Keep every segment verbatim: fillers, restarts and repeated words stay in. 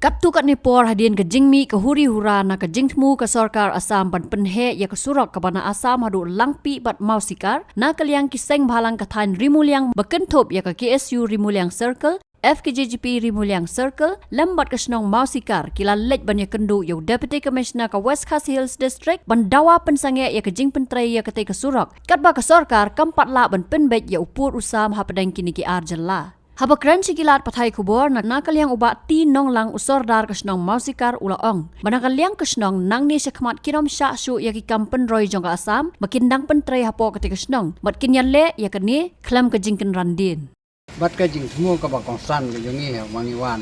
Katto katne por hadien ka jingmih ka huri hura na ka jingthmu ka sorkar Assam ban pynheh ïa ka surok kaba na Assam haduh Langpih bad Mawsikar, na ka liang ki seng bhalang ka thaiñ Rimuliang ba kynthup ïa ka K S U Rimuliang Circle, F K J G P Rimuliang Circle, lem bad ka shnong Mawsikar, ki la leit ban ïakynduh ïa u Deputy Commissioner ka West Khasi Hills District ban dawa pynsangeh ïa ka jingpyntrei ïa katei ka surok, katba ka sorkar kam pat lah ban pynbeit ïa u pud u sam hapdeng kine ki ar jylla. Haba kren sha ki lad pathai khubor, na, na ka liang u Bah T Nonglang, u sordar ka shnong Mawsikar, u la ong ba na ka liang ka shnong nangne shakhmat kin ym shah shuh ïa ki kam pynroi jong ka Assam ba kin dang pyntrei hapoh katei ka shnong, bad kin ïaleh ïa kane khlem ka jingkynran dien. Bad ka jingthmu kaba kongsan ka jong ngi ha ba ngi wan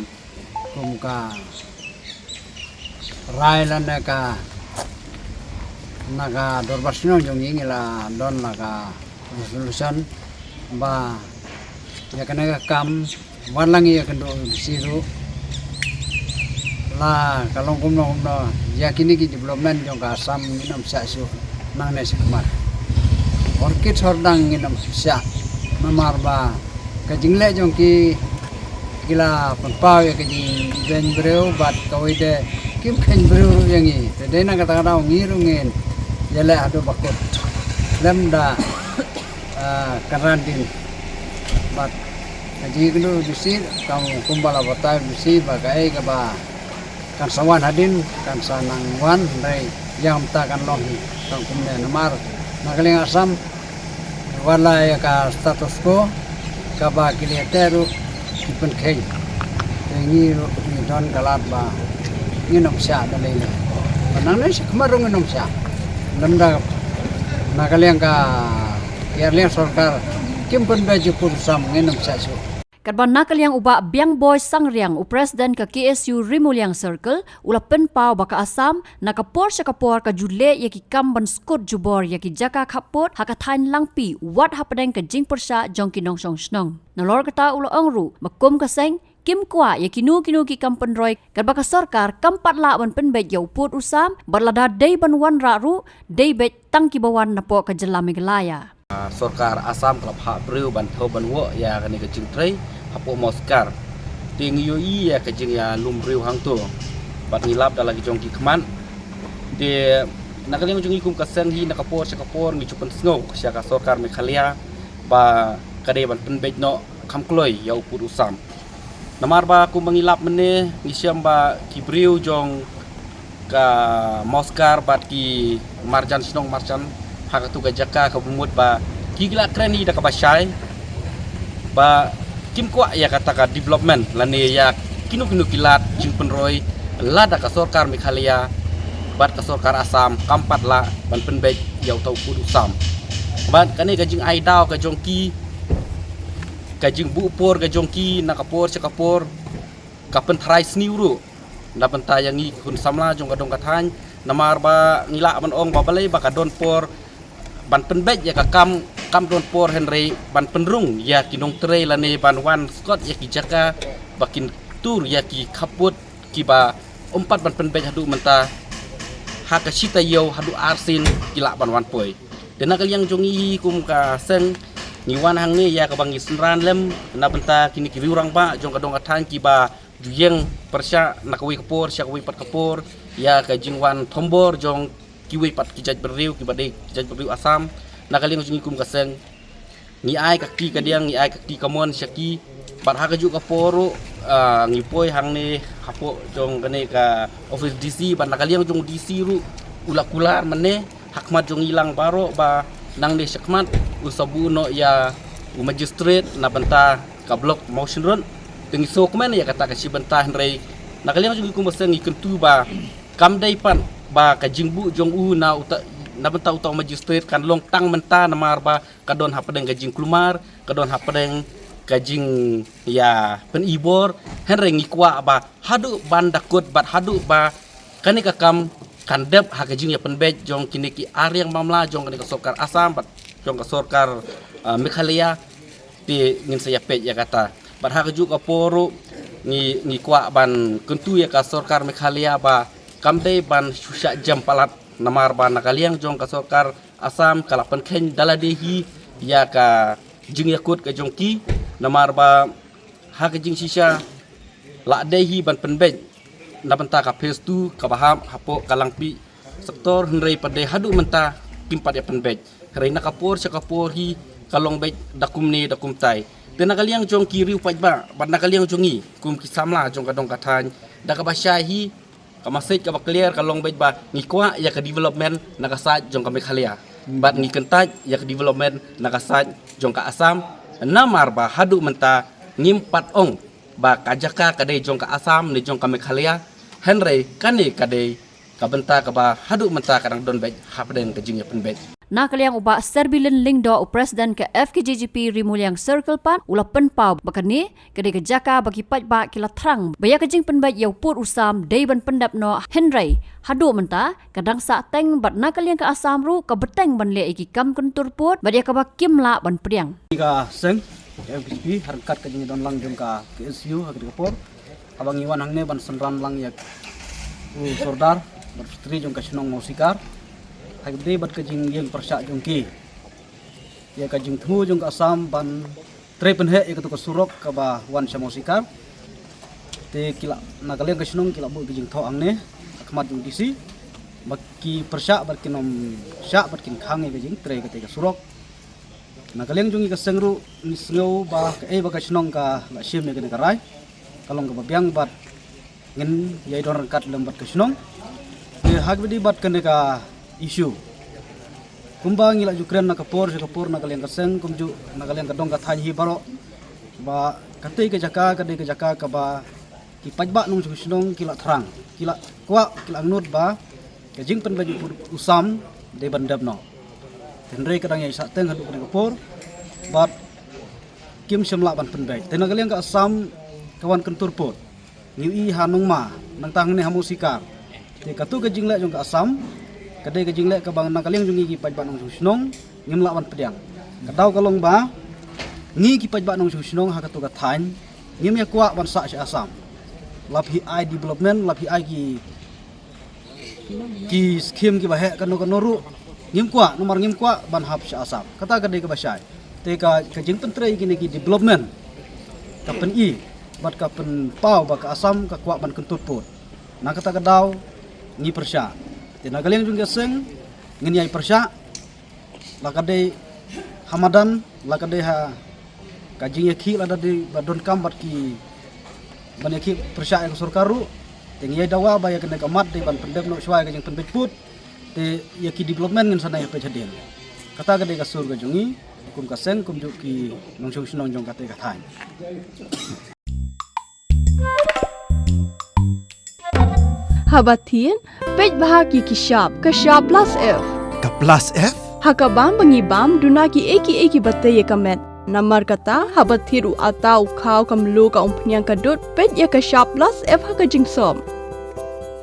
kum ka rai lane ka na ka dorbar shnong jong ngi, ngi la don la ka resolution ba ïa kane ka kam, wat la ngi ïakynduh u D C ruh, la ka long kumno kumno, ïa kine ki development jong ka Assam ngin ym shah shuh nangne shakhmat. Orchid hordang ngin ym shah, namar ba ka jingleh jong ki, ki la pynpaw ïa ka jingïeng briew bad kawei de kim kheiñ briew ruh ïa ngi. Te dei na kata ka daw ngi ruh ngin ïaleh haduh ba kut lem da, ah, kynran dien. Bad ka jingïakynduh u D C, kam kumba la batai u D C ba kaei kaba kan sa wan hadien kan sa nang wan, hynrei ïa mynta kan long hi tang kumne, namar na ka liang Assam wat la ïa ka status quo kaba ki leh te ruh ki pynkheiñ. Te ngi ruh ngi don ka lad ba ngin ym shah da lei lei. Ba nangne shakhmat ruh ngin ym shah. Lymda na ka liang ka, ka liang sorkar kim pynbeit ïa u pud u sam, ngin ym shah shuh. Katba na ka liang u Bah Biangboi Sangriang, u President ka K S U Rimuliang Circle, u la pynpaw ba ka Assam na ka por sha ka por ka ju leh ïa ki kam ban skud jubor ïa ki jaka khappud ha ka thaiñ Langpih, wat hapdeng ka jingpyrshah jong ki nongshong shnong. Nalor kata u la ong ruh ba kum ka seng kim kwah ïa kino kino ki kam pynroi katba ka sorkar kam pat lah ban pynbeit ïa u pud u sam, bad lada dei ban wanrah ruh, dei beit tang kiba wan napoh ka jylla Meghalaya. Ah, sorkar Assam ka la phah briew ban thew ban woh ïa kane ka jingtrei hapoh Mawsikar. Te ngi ïohi ïa ka jingïalum briew hangto. Bad ngi lap da la ki jong ki khmat. Te na ka liang jong ngi kum ka seng hi, na ka por sha ka por ngi ju pynsngew sha ka sorkar Meghalaya ba ka dei ban pynbeit noh kham kloi ïa u pud u sam. Namar ba kumba ngi lap mynne, ngi shem ba ki briew jong ka Mawsikar bad ki marjan shnong marjan ha katu ka jaka kaba mut ba ki la kren hi da kaba shai ba kim kwah ïa kata ka development lane ïa kino kino ki lad jingpynroi lada ka sorkar Meghalaya bad ka sorkar Assam kam pat lah ban pynbeit ïa uta u pud u sam. Bad kane ka jingai daw ka jong ki, ka jingbuh por ka jong ki na ka por sha ka por, ka pynthrai sniew ruh na bynta ïa ngi khun samla jong ka dong ka thaiñ. Namar ba ngi lah ban ong ba balei ba ka don por ban pynbeit ïa ka kam, kam don por, hynrei ban pynrung ïa ki nongtrei lane ban wan skot ïa ki jaka ba kin tur ïa ki khappud kiba ym pat ban pynbeit haduh mynta, ha ka shi taïew haduh arsien ki lah ban wan poi. Te na ka liang jong ngi kum ka seng ngi wan hangne ïa kaba ngi synran lem na bynta kine ki riew rangbah jong ka dong ka thaiñ kiba ju ïeng pyrshah na kawei ka por sha kawei pat ka por ïa ka jingwan thombor jong kiwei pat ki jaitbynriew kiba dei ki jaitbynriew Assam. Na ka liang jong ngi kum ka seng ngi ai ka kti kadiang, ngi ai ka kti kamon sha ki. Bad ha kajuh ka por ruh, ah, ngi poi hangne hapoh jong kane ka office D C, bad na ka liang jong D C ruh u la kular mynne ha khmat jong ngi lang baroh ba nangne shakhmat un sa buh noh ïa u magistrate na bynta ka block Mawshynrut. Te ngi sngewkmen ïa kata ka shi bynta, hynrei na ka liang jong ngi kum ka seng ngi kyntu ba kam dei pat ba ka jingbuh jong u na uta, na bynta uta u magistrate kan long tang mynta, namar ba ka don hapdeng ka jingkulmar, ka don hapdeng ka jingïa pynibor. Hynrei ngi kwah ba haduh ban da kut bad haduh ba kane ka kam kan dep ha ka jingïa pynbeit jong kine ki ariang mamla jong kane ka sorkar Assam bad jong ka sorkar, ah, Meghalaya, te ngin sa ïa peit ïa kata. Bad ha kajuh ka por ruh ngi, ngi kwah ban kyntu ïa ka sorkar Meghalaya ba kam dei ban shu shah jem palat, namar ba na ka liang jong ka sorkar Assam ka la pynkheiñ da lade hi ïa ka jingïakut ka jong ki, namar ba ha ka jingshisha la dei hi ban pynbeit na bynta ka phase two kaba hap hapoh ka Langpih sector, hynrei pat de haduh mynta kim pat ïa pynbeit. Hynrei na ka por sha ka por hi ka long beit da kumne da kumtai. Te na ka liang jong ki riew paidbah bad na ka liang jong ngi kum ki samla jong ka dong ka thaiñ, da kaba shai hi, ka message kaba clear ka long beit ba ngi kwah ïa ka development na ka side jong ka Meghalaya bad ngi kyntait ïa ka development na ka side jong ka Assam. Namar ba haduh mynta ngim pat ong ba ka jaka ka dei jong ka Assam ne jong ka Meghalaya, hynrei kane ka dei ka bynta kaba haduh mynta ka dang don beit hapdeng ka jingïapynbeit. Na ka liang u Bah Serbilin Lyngdoh, u President ka F K J G P Ri Muliang Circle pat u la pynpaw ba kane ka dei ka jaka ba ki paidbah ki la thrang ba ïa ka jingpynbeit ïa u pud u sam dei ban pyndep noh, hynrei haduh mynta ka dang sah teng bad na ka liang ka Assam ruh ka bteng ban leh ïa ki kam kyntur pud bad ïa kaba kim lah ban pdiang. Ka seng F K J G P ha ryngkat ka jingdon lang jong ka K S U ha ka por, haba ngi wan hangne ban synran lang ïa u Sordar bad Secretary jong ka shnong Mawsikar ha ka bynta bad ka jingïeng pyrshah jong ki ïa ka jingthmu jong ka Assam ban trei pynheh ïa katu ka surok kaba wan sha Mawsikar. Te ki la, na ka liang ka shnong ki la buh ka jingthoh hangne ha khmat jong D C ba ki pyrshah bad kin ym shah bad kin khang ïa ka jingtrei kata ka surok. Na ka liang jong ngi ka seng ruh ngi sngew ba kaei ba ka shnong ka la shim ïa kane ka rai ka long kaba biang bad ngin ïai don ryngkat lem bad ka shnong. Te ha kaba ïadei bad kane ka issue, kumba ngi la ju kren na ka por sha ka por na ka liang ka seng kumjuh na ka liang ka dong ka thaiñ hi baroh, ba katei ka jaka ka dei ka jaka kaba ki paidbah nongshong shnong ki la thrang, ki la kwah, ki la angnud ba ka jingpynbeit u pud u sam dei ban dep noh. Hynrei ka dang ïai sah teng haduh kane ka por bad kim shym lah ban pynbeit. Te na ka liang ka Assam ka wan kyntur pud, ngi ïohi ha Nongma nangta hangne ha Mawsikar. Te katu ka jingleh jong ka Assam ka dei ka jingleh kaba na ka liang jong ngi ki paidbah nongshong shnong ngim lah ban pdiang. Ka daw ka long ba ngi ki paidbah nongshong shnong ha katu ka thaiñ ngim ïa kwah ban sah sha Assam. La phi ai development, la phi ai ki ki skim kiba heh kano kano ruh ngim kwah, namar ngim kwah ban hap sha Assam. Kata ka dei kaba shai. Te ka, ka jingpyntrei kine ki development ka pyni bad ka pynpaw ba ka Assam ka kwah ban kyntur pud. Na kata ka daw ngi pyrshah. Te na ka liang jong ka seng ngin ïai pyrshah, la ka dei ha madan, la ka dei ha ka jingïakhih, la ka dei ba donkam bad ki ban ïakhih pyrshah ïa ka sorkar ruh. Te ngi ïai dawa ba ïa kane ka mat dei ban pyndep noh shuwa ïa ka jingpynbeit pud. Te ïa ki development ngin sa nang ïa peit hadien. Kata ka dei ka sur ka jong ngi kum ka seng kumjuh ki nongshong shnong jong kata ka thaiñ. Haba thied, peit bha ki ki shap, ka shap plus F. Ka plus F? Ha ka bam ba ngi bam, duna ki ei ki ei kiba tei ïa ka met. Namar kata, haba thied u atta, u khaw, ka mluh, ka umphniang, ka dud, peit ïa ka shap plus F ha ka jingsop.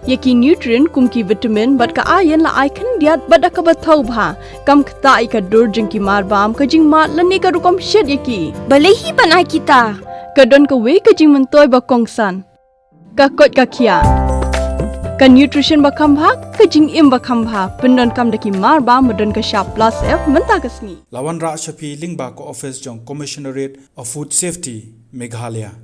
Ïa ki nutrient kum ki vitamin bad ka iron la ai khyndiat bad da kaba thaw bha. Kam ktah ïa ka dur jong ki mar bam, ka jingmad lane ka rukom shet ïa ki. Balei hi ban ai kita? Ka don kawei ka jingmyntoi ba kongsan. Ka koit ka khiah. Ka nutrition ba kham bha, ka jingim ba kham bha. Pyndonkam da ki mar bam ba don ka shap plus F mynta ka sngi. La wanrah sha phi lyngba ka office jong Commissionerate of Food Safety, Meghalaya.